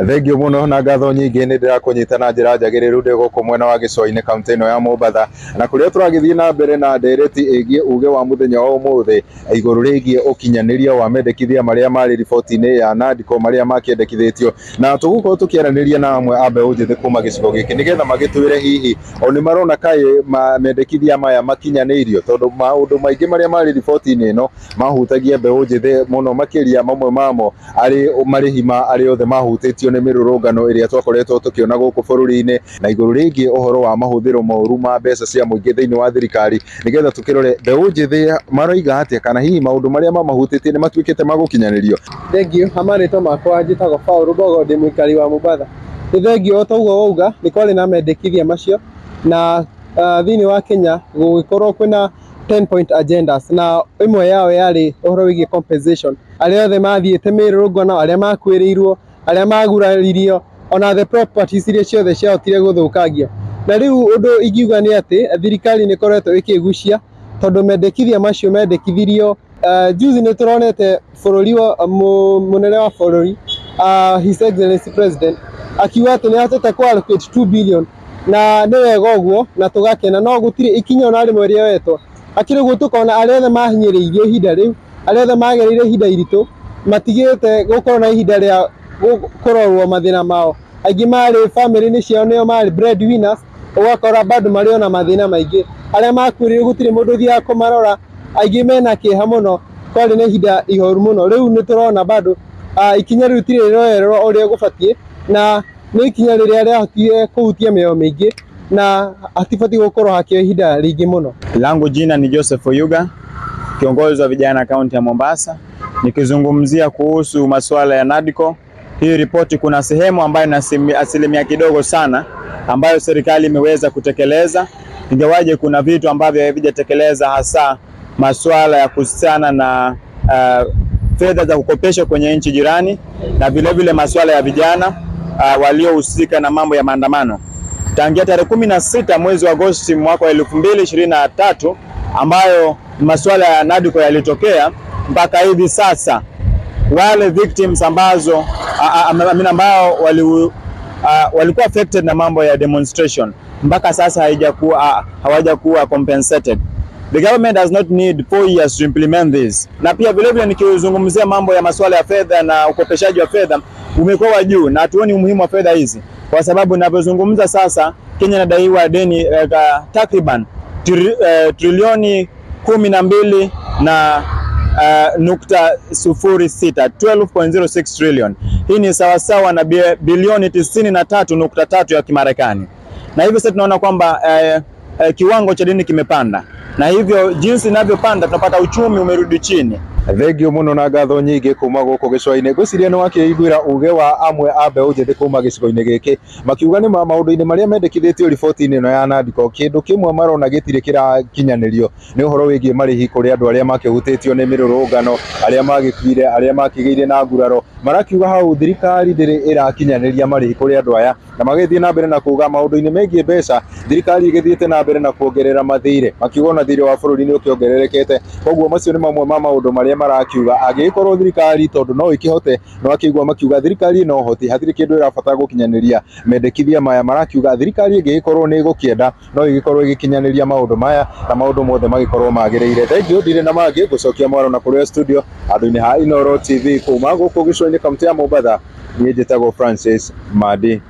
Thengiũ mũno na ngatho nyingĩ, nĩ ndĩrakũnyita na njĩra njagĩrĩru ndĩ gũkũ mwena wa gĩcũa-inĩ, kaunti ĩno ya Mombatha, na kũrĩa tũragĩthiĩ na mbere na ndereti ĩgiĩ uge wa mũthenya wa ũmũthĩ igũrũ rĩgiĩ ũkinyanĩria wa mendekithia marĩa marĩ riboti-inĩ ya NADCO marĩa makĩendekithĩtio, na tũgũkorwo tũkĩaranĩria na amwe a mbeũ njĩthĩ kuma gĩcigo gĩkĩ nĩgetha magĩtwĩre hihi o nĩ marona kaĩ mendekithia maya makinyanĩirio, tondũ maũndũ maingĩ marĩa marĩ riboti-inĩ ĩno mahutagia mbeũ njĩthĩ mũno makĩria, mamwe mamo arĩ marĩhi ma arĩa othe mahutĩtio nĩ mĩrũrũngano ĩrĩa twakoretwo tũkĩona gũkũ bũrũri-inĩ, na igũrũ rĩgiĩ ũhoro wa mahũthĩro moru ma mbeca cia mũingĩ thĩinĩ wa thirikari, nĩgetha tũkĩrore mbeũ njĩthĩ maroiga atĩa, kana hihi maũndũ marĩa mamahutĩtie nĩ matuĩkĩte ma gũkinyanĩrio. Thengiũ, ha marĩtwa makwa njĩtagwo Paul Mbogo, ndĩ mũikari wa Mombatha. Nĩ thengiũ, o ta ũguo wauga nĩ kwarĩ na mendekithia macio na thĩinĩ wa Kenya gũgĩkorwo kwĩna 10 point agendas, na ĩmwe yao yarĩ ũhoro wĩgiĩ compensation, arĩa othe mathiĩte mĩrũrũngano, arĩa makuĩrĩirwo, arĩa maguraririo, ona the properties iria ciothe ciahotire gũthũkangio. Na rĩu ũndũ ingiuga nĩ atĩ thirikari nĩ ĩkoretwo ĩkĩgucia, tondũ mendekithia macio mendekithirio juzi. Nĩ tũronete bũrũri wa mũnene wa bũrũri, His Excellency President, akiuga atĩ nĩ ahotete kũ allocate 2 billion, na nĩ wega ũguo na tũgakena, no gũtirĩ ikinya ona rĩmwe rĩoetwo. Akĩrĩ ũguo, tũkona arĩa othe mahinyĩrĩirio ihinda rĩu, arĩa othe magereire ihinda iritũ, matigĩte gũkorwo na ihinda rĩa kũrorwo mathĩna mao. Aingĩ marĩ bamĩrĩ-inĩ ciao nĩo marĩ breadwinners, ũgakora bado marĩ ona mathĩna maingĩ. Arĩa makuĩrĩirwo gũtirĩ mũndũ ũthiaga kũmarora, aingĩ mena kĩeha mũno, kwarĩ na ihinda ihoru mũno. Rĩu nĩ tũrona bado ikinya rĩu tirĩ rĩroererwo ũrĩa gũbatiĩ, na nĩ ikinya rĩrĩa rĩahotire kũhutia mĩoyo mĩingĩ na hatibatiĩ gũkorwo hakĩoya ihinda rĩingĩ mũno. Langu jina ni Joseph Oyuga, kiongozi wa vijana kaunti ya Mombasa, nikizungumzia kuhusu masuala ya NADCO. Hii ripoti kuna sehemu ambayo na asilimia kidogo sana ambayo serikali imeweza kutekeleza, ingawaje kuna vitu ambavyo havijatekeleza, hasa masuala ya kuhusiana na fedha za kukopesha kwenye nchi jirani na vilevile masuala ya vijana waliohusika na mambo ya maandamano tangia tarehe 16 mwezi wa Agosti mwaka wa 2023 ambayo masuala ya NADCO yalitokea mpaka hivi sasa, wale victims ambazo ambao walikuwa affected na mambo ya demonstration mpaka sasa haijakuwa hawajakuwa compensated. The government does not need 4 years to implement this. Na pia vilevile nikizungumzia mambo ya masuala ya fedha na ukopeshaji wa fedha umekuwa wa juu na hatuoni umuhimu wa fedha hizi, kwa sababu ninavyozungumza sasa Kenya inadaiwa deni takriban trilioni 12 na nukta 06, 12.06 trillion. Hii ni sawasawa na bilioni 93.3 ya Kimarekani, na hivyo sasa tunaona kwamba kiwango cha deni kimepanda, na hivyo jinsi inavyopanda tunapata uchumi umerudi chini. Thengio muno na ngatho nyingĩ kuma gũkũ gĩcũa-inĩ. Ngwĩciria nĩ wakĩiguĩra uge wa amwe a mbeũ njĩthĩ kuma gĩcigo-inĩ gĩkĩ, makiuga nĩ ma maũndũ-inĩ marĩa mendekithĩtio riboti-inĩ ĩno ya NADCO, kĩndũ kĩmwe marona gĩtirĩ kĩrakinyanĩrio nĩ ũhoro wĩgiĩ marĩhi kũrĩ andũ arĩa makĩhutĩtio nĩ mĩrũrũngano, arĩa magĩkuire, arĩa makĩgĩire na nguraro. Marakiuga hau thirikari ndĩrĩ ĩrakinyanĩria marĩhi kũrĩ andũ aya, na magĩthiĩ na mbere na kuga maũndũ-inĩ megiĩ mbeca thirikari ĩgĩthiĩte na mbere na kuongerera mathirĩ, makiuga ona thirĩ wa bũrũri nĩ ũkĩongererekete. Koguo macio nĩ mamwe ma maũndũ marĩa marakiuga angĩgĩkorwo thirikari, tondũ no ĩkĩhote no akĩigua makiuga thirikari ĩna ũhoti, hatirĩ kĩndũ ĩrabatara gũkinyanĩria mendekithia maya. Marakiuga thirikari ĩngĩgĩkorwo nĩ ĩgũkĩenda no ĩgĩkorwo ĩgĩkinyanĩria maũndũ maya na maũndũ mothe magĩkorwo magĩrĩire. Thengiũ, ndirĩ na mangĩ, ngũcokia mwaro na kũrĩa studio handũ-inĩ ha Inooro TV kuma gũkũ gĩcũa-inĩ, kaunti ya Mombatha. Niĩ njĩtagwo Francis Madi.